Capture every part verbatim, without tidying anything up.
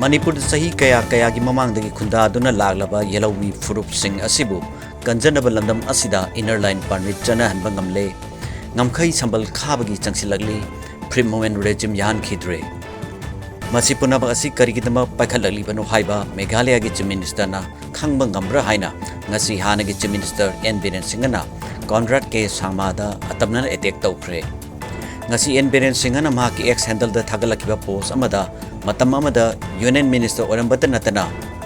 ꯃꯅꯤꯄꯨꯔꯗ ꯆꯍꯤ ꯀꯌꯥ ꯀꯌꯥꯒꯤ ꯃꯃꯥꯡꯗꯒꯤ ꯈꯨꯟꯗꯥꯗꯨꯅ ꯂꯥꯛꯂꯕ ꯌꯦꯜꯍꯧꯃꯤ ꯐꯨꯔꯨꯞꯁꯤꯡ ꯑꯁꯤꯕꯨ ꯀꯟꯖꯅꯕ ꯂꯝꯗꯝ ꯑꯁꯤꯗ Inner Line Permit ꯆꯠꯅꯍꯟꯕ ꯉꯝꯂꯦ꯫ ꯉꯝꯈꯩ ꯁꯝꯕꯜ ꯈꯥꯕꯒꯤ ꯆꯪꯁꯤꯜꯂꯛꯂꯤ꯫ Free Movement Regime ꯌꯥꯍꯟꯈꯤꯗ꯭ꯔꯦ꯫ ꯃꯁꯤ ꯄꯨꯝꯅꯃꯛ ꯑꯁꯤ ꯀꯔꯤꯒꯤꯗꯃꯛ ꯄꯥꯏꯈꯠꯂꯛꯂꯤꯕꯅꯣ ꯍꯥꯏꯕ ꯃꯦꯘꯥꯂꯌꯥꯒꯤ Chief Minister ꯅ ꯈꯪꯕ ꯉꯝꯕ꯭ꯔꯥ ꯍꯥꯏꯅ ꯉꯁꯤ ꯍꯥꯟꯅꯒꯤ Chief Minister N ꯕꯤꯔꯦꯟ ꯁꯤꯡꯍꯅ ꯀꯣꯟꯔꯥꯗ ꯀꯦ ꯁꯥꯡꯃꯥꯗ ꯑꯇꯝꯅꯅ attack ꯇꯧꯈ꯭ꯔꯦ꯫ ꯉꯁꯤ N ꯕꯤꯔꯦꯟ ꯁꯤꯡꯍꯅ ꯃꯍꯥꯛꯀꯤ X handle ꯗ ꯊꯥꯒꯠꯂꯛꯈꯤꯕ post ꯑꯃꯗ, ꯃꯇꯝ ꯑꯃꯗ Union Minister ꯑꯣꯏꯔꯝꯕꯇ ꯅꯠꯇꯅ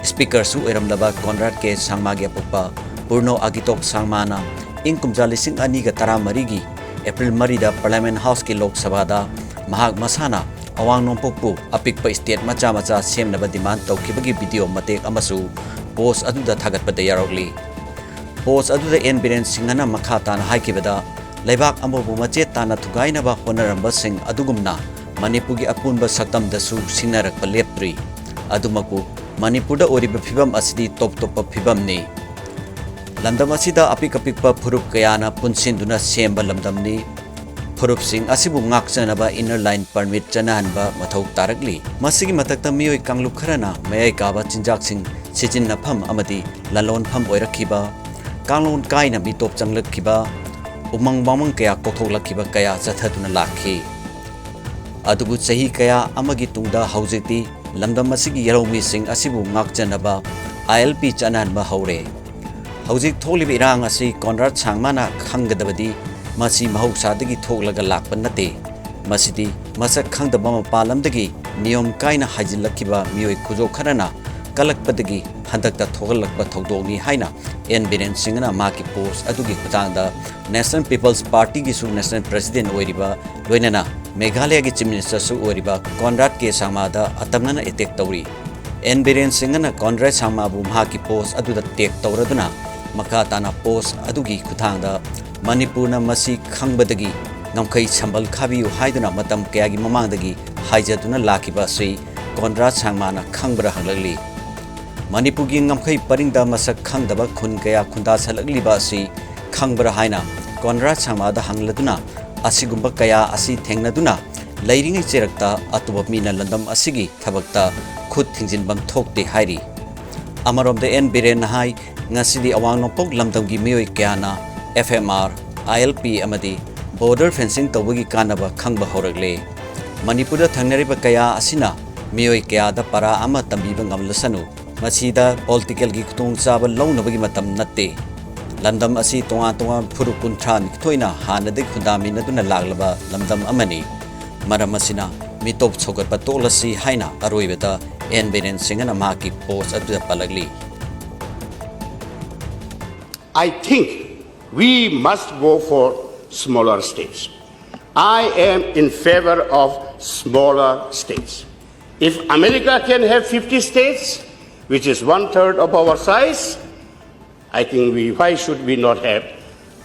Speaker ꯁꯨ ꯑꯣꯏꯔꯝꯂꯕ ꯀꯣꯟꯔꯥꯗ ꯀꯦ ꯁꯥꯡꯃꯥꯒꯤ ꯑꯄꯣꯛꯄ ꯄꯨꯔꯅꯣ ꯑꯒꯤꯇꯣꯛ ꯁꯥꯡꯃꯥꯅ ꯏꯪ ꯀꯨꯝꯖꯥ ꯂꯤꯁꯤꯡ ꯑꯅꯤꯒ ꯇꯔꯥꯃꯔꯤꯒꯤ April ꯃꯔꯤꯗ Parliament House ꯀꯤ ꯂꯣꯛ ꯁꯚꯥꯗ ꯃꯍꯥꯛ ꯃꯁꯥꯅ ꯑꯋꯥꯡ ꯅꯣꯡꯄꯣꯛꯄꯨ ꯑꯄꯤꯛꯄ state ꯃꯆꯥ ꯃꯆꯥ ꯁꯦꯝꯅꯕ demand ꯇꯧꯈꯤꯕꯒꯤ video ꯃꯇꯦꯛ ꯑꯃꯁꯨ post ꯑꯗꯨꯗ ꯊꯥꯒꯠꯄꯗ ꯌꯥꯎꯔꯛꯂꯤ꯫ Post ꯑꯗꯨꯗ N ꯕꯤꯔꯦꯟ ꯁꯤꯡꯍꯅ ꯃꯈꯥ ꯇꯥꯅ ꯍꯥꯏꯈꯤꯕꯗ, ꯂꯩꯕꯥꯛ ꯑꯃꯕꯨ ꯃꯆꯦꯠ ꯇꯥꯅ ꯊꯨꯒꯥꯏꯅꯕ ꯍꯣꯠꯅꯔꯝꯕꯁꯤꯡ ꯑꯗꯨꯒꯨꯝꯅ ꯃꯅꯤꯄꯨꯔꯒꯤ ꯑꯄꯨꯟꯕ ꯁꯛꯇꯝꯗꯁꯨ ꯁꯤꯡꯅꯔꯛꯄ ꯂꯦꯞꯇ꯭ꯔꯤ꯫ ꯑꯗꯨꯃꯛꯄꯨ ꯃꯅꯤꯄꯨꯔꯗ ꯑꯣꯏꯔꯤꯕ ꯐꯤꯕꯝ ꯑꯁꯤꯗꯤ ꯇꯣꯞ ꯇꯣꯞꯄ ꯐꯤꯕꯝꯅꯤ꯫ ꯂꯝꯗꯝ ꯑꯁꯤꯗ ꯑꯄꯤꯛ ꯑꯄꯤꯛꯄ ꯐꯨꯔꯨꯞ ꯀꯌꯥꯅ ꯄꯨꯟꯁꯤꯟꯗꯨꯅ ꯁꯦꯝꯕ ꯂꯝꯗꯝꯅꯤ꯫ ꯐꯨꯔꯨꯞꯁꯤꯡ ꯑꯁꯤꯕꯨ ꯉꯥꯛꯆꯅꯕ Inner Line Permit ꯆꯠꯅꯍꯟꯕ ꯃꯊꯧ ꯇꯥꯔꯛꯂꯤ꯫ ꯃꯁꯤꯒꯤ ꯃꯊꯛꯇ ꯃꯤꯑꯣꯏ ꯀꯥꯡꯂꯨꯞ ꯈꯔꯅ ꯃꯌꯥꯏ ꯀꯥꯕ ꯆꯤꯟꯖꯥꯛꯁꯤꯡ ꯁꯤꯖꯤꯟꯅꯐꯝ ꯑꯃꯗꯤ ꯂꯂꯣꯟꯐꯝ ꯑꯣꯏꯔꯛꯈꯤꯕ, ꯀꯥꯡꯂꯣꯟ ꯀꯥꯏꯅ ꯃꯤꯇꯣꯞ ꯆꯪꯂꯛꯈꯤꯕ, ꯎꯃꯪ ꯋꯥꯃꯪ ꯀꯌꯥ ꯀꯣꯛꯊꯣꯛꯂꯛꯈꯤꯕ ꯀꯌꯥ ꯆꯠꯊꯗꯨꯅ ꯂꯥꯛꯈꯤ꯫ ꯑꯗꯨꯕꯨ ꯆꯍꯤ ꯀꯌꯥ ꯑꯃꯒꯤ ꯇꯨꯡꯗ ꯍꯧꯖꯤꯛꯇꯤ ꯂꯝꯗꯝ ꯑꯁꯤꯒꯤ ꯌꯦꯜꯍꯧꯃꯤꯁꯤꯡ ꯑꯁꯤꯕꯨ ꯉꯥꯛꯆꯅꯕ I L P ꯆꯠꯅꯍꯟꯕ ꯍꯧꯔꯦ꯫ ꯍꯧꯖꯤꯛ ꯊꯣꯛꯂꯤꯕ ꯏꯔꯥꯡ ꯑꯁꯤ ꯀꯣꯟꯔꯥꯗ ꯁꯥꯡꯃꯥꯅ ꯈꯪꯒꯗꯕꯗꯤ ꯃꯁꯤ ꯃꯍꯧꯁꯥꯗꯒꯤ ꯊꯣꯛꯂꯒ ꯂꯥꯛꯄ ꯅꯠꯇꯦ꯫ ꯃꯁꯤꯗꯤ ꯃꯁꯛ ꯈꯪꯗꯕ ꯃꯄꯥꯟ ꯂꯝꯗꯒꯤ ꯅꯤꯌꯣꯝ ꯀꯥꯏꯅ ꯍꯥꯏꯖꯤꯜꯂꯛꯈꯤꯕ ꯃꯤꯑꯣꯏ ꯈꯨꯖꯣꯛ ꯈꯔꯅ ꯀꯜꯂꯛꯄꯗꯒꯤ ꯍꯟꯗꯛꯇ ꯊꯣꯛꯍꯜꯂꯛꯄ ꯊꯧꯗꯣꯛꯅꯤ ꯍꯥꯏꯅ N ꯕꯤꯔꯦꯟ ꯁꯤꯡꯍꯅ ꯃꯍꯥꯛꯀꯤ post ꯑꯗꯨꯒꯤ ꯈꯨꯠꯊꯥꯡꯗ National People's Party ꯒꯤꯁꯨ National President ꯑꯣꯏꯔꯤꯕ, ꯂꯣꯏꯅꯅ ꯃꯦꯘꯥꯂꯌꯥꯒꯤ Chief Minister ꯁꯨ ꯑꯣꯏꯔꯤꯕ ꯀꯣꯟꯔꯥꯗ ꯀꯦ ꯁꯥꯡꯃꯥꯗ ꯑꯇꯝꯅꯅ attack ꯇꯧꯔꯤ꯫ N ꯕꯤꯔꯦꯟ ꯁꯤꯡꯍꯅ ꯀꯣꯟꯔꯥꯗ ꯁꯥꯡꯃꯥꯕꯨ ꯃꯍꯥꯛꯀꯤ post ꯑꯗꯨꯗ tag ꯇꯧꯔꯗꯨꯅ ꯃꯈꯥ ꯇꯥꯅ post ꯑꯗꯨꯒꯤ ꯈꯨꯠꯊꯥꯡꯗ ꯃꯅꯤꯄꯨꯔꯅ ꯃꯁꯤ ꯈꯪꯕꯗꯒꯤ ꯉꯝꯈꯩ ꯁꯝꯕꯜ ꯈꯥꯕꯤꯌꯨ ꯍꯥꯏꯗꯨꯅ ꯃꯇꯝ ꯀꯌꯥꯒꯤ ꯃꯃꯥꯡꯗꯒꯤ ꯍꯥꯏꯖꯗꯨꯅ ꯂꯥꯛꯈꯤꯕ ꯑꯁꯤ ꯀꯣꯟꯔꯥꯗ ꯁꯥꯡꯃꯥꯅ ꯈꯪꯕ꯭ꯔꯥ ꯍꯪꯂꯛꯂꯤ꯫ ꯃꯅꯤꯄꯨꯔꯒꯤ ꯉꯝꯈꯩ ꯄꯔꯤꯡꯗ ꯃꯁꯛ ꯈꯪꯗꯕ ꯈꯨꯟ ꯀꯌꯥ ꯈꯨꯟꯗꯥꯁꯜꯂꯛꯂꯤꯕ ꯑꯁꯤ ꯈꯪꯕ꯭ꯔꯥ ꯍꯥꯏꯅ ꯀꯣꯟꯔꯥꯗ ꯁꯥꯡꯃꯥꯗ ꯍꯪꯂꯗꯨꯅ, ꯑꯁꯤꯒꯨꯝꯕ ꯀꯌꯥ ꯑꯁꯤ ꯊꯦꯡꯅꯗꯨꯅ ꯂꯩꯔꯤꯉꯩ ꯆꯩꯔꯛꯇ ꯑꯇꯣꯞꯄ ꯃꯤꯅ ꯂꯝꯗꯝ ꯑꯁꯤꯒꯤ ꯊꯕꯛꯇ ꯈꯨꯠ ꯊꯤꯡꯖꯤꯟꯐꯝ ꯊꯣꯛꯇꯦ ꯍꯥꯏꯔꯤ꯫ ꯑꯃꯔꯣꯝꯗ ꯑꯦꯟ ꯕꯤꯔꯦꯟꯅ ꯍꯥꯏ, ꯉꯁꯤꯗꯤ ꯑꯋꯥꯡ ꯅꯣꯡꯄꯣꯛ ꯂꯝꯗꯝꯒꯤ ꯃꯤꯑꯣꯏ ꯀꯌꯥꯅ ꯑꯦꯐ ꯑꯦꯝ ꯑꯥꯔ, ꯑꯥꯏ ꯑꯦꯜ ꯄꯤ ꯑꯃꯗꯤ ꯕꯣꯔꯗꯔ ꯐꯦꯟꯁꯤꯡ ꯇꯧꯕꯒꯤ ꯀꯥꯟꯅꯕ ꯈꯪꯕ ꯍꯧꯔꯛꯂꯦ꯫ ꯃꯅꯤꯄꯨꯔꯗ ꯊꯪꯅꯔꯤꯕ ꯀꯌꯥ ꯑꯁꯤꯅ ꯃꯤꯑꯣꯏ ꯀꯌꯥꯗ ꯄꯔꯥ ꯑꯃ ꯇꯝꯕꯤꯕ ꯉꯝꯂꯁꯅꯨ, ꯃꯁꯤꯗ ꯄꯣꯂꯤꯇꯤꯀꯦꯜꯒꯤ ꯈꯨꯗꯣꯡꯆꯥꯕ ꯂꯧꯅꯕꯒꯤ ꯃꯇꯝ ꯅꯠꯇꯦ꯫ ꯂꯝꯗꯝ ꯑꯁꯤ ꯇꯣꯉꯥꯟ ꯇꯣꯉꯥꯟꯕ ꯐꯨꯔꯨꯞ ꯀꯨꯟꯊ꯭ꯔꯥ ꯅꯤꯊꯣꯏꯅ ꯍꯥꯟꯅꯗꯒꯤ ꯈꯨꯟꯗꯥꯃꯤꯟꯅꯗꯨꯅ ꯂꯥꯛꯂꯕ ꯂꯝꯗꯝ ꯑꯃꯅꯤ꯫ ꯃꯔꯝ ꯑꯁꯤꯅ ꯃꯤꯇꯣꯞ ꯁꯧꯒꯠꯄ ꯇꯣꯛꯂꯁꯤ ꯍꯥꯏꯅ ꯑꯔꯣꯏꯕꯗ ꯑꯦꯟ ꯕꯤꯔꯦꯟ ꯁꯤꯡꯍꯅ ꯃꯍꯥꯛꯀꯤ ꯄꯣꯁ ꯑꯗꯨꯗ ꯄꯜꯂꯛꯂꯤ꯫ I think we must go for smaller states. I am in favor of smaller states. If America can have fifty states, which is one third of our size, I think we, why should we not have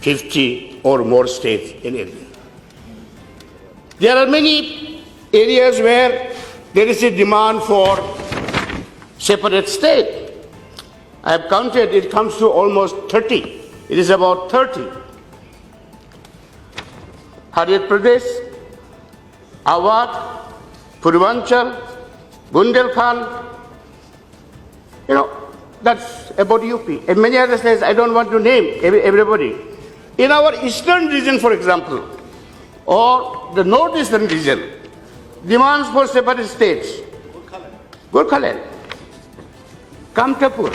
fifty or more states in India? There are many areas where there is a demand for separate state. I have counted, it comes to almost thirty. It is about thirty. Harriet Pradesh, Awadh, Purvanchal, Bundelkhand, you know, that's about U P. And many other states, I don't want to name every, everybody. In our eastern region, for example, or the northeastern region, demands for separate states. Gorkhaland, Kamtapur,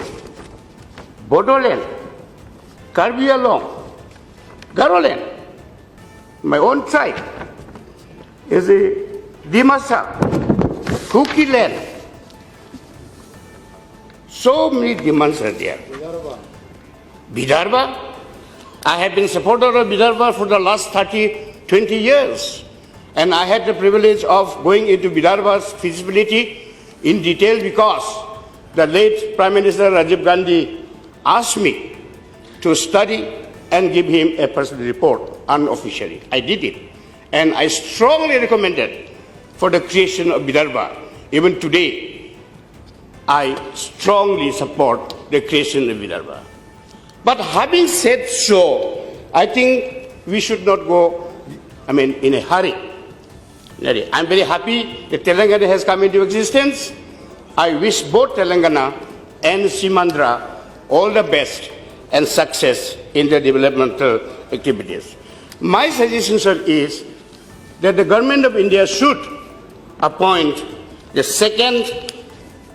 Bodoland, Karbi Anglong, Garoland, my own tribe, is the Dimasa, Kuki land. So many demands are there. Vidarbha, I have been supporter of Vidarbha for the last thirty, twenty years. And I had the privilege of going into Vidarbha's feasibility in detail because the late Prime Minister Rajiv Gandhi asked me to study and give him a personal report unofficially. I did it. And I strongly recommended for the creation of Vidarbha. Even today, I strongly support the creation of Vidarbha. But having said so, I think we should not go, I mean, in a hurry. I'm very happy that Telangana has come into existence. I wish both Telangana and Simandra all the best and success in their developmental activities. My suggestion, sir, is that the Government of India should appoint the second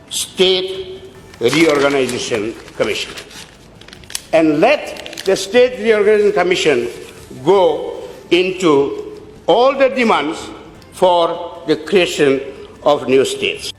State Reorganization Commission and let the State Reorganization Commission go into all the demands for the creation of new states.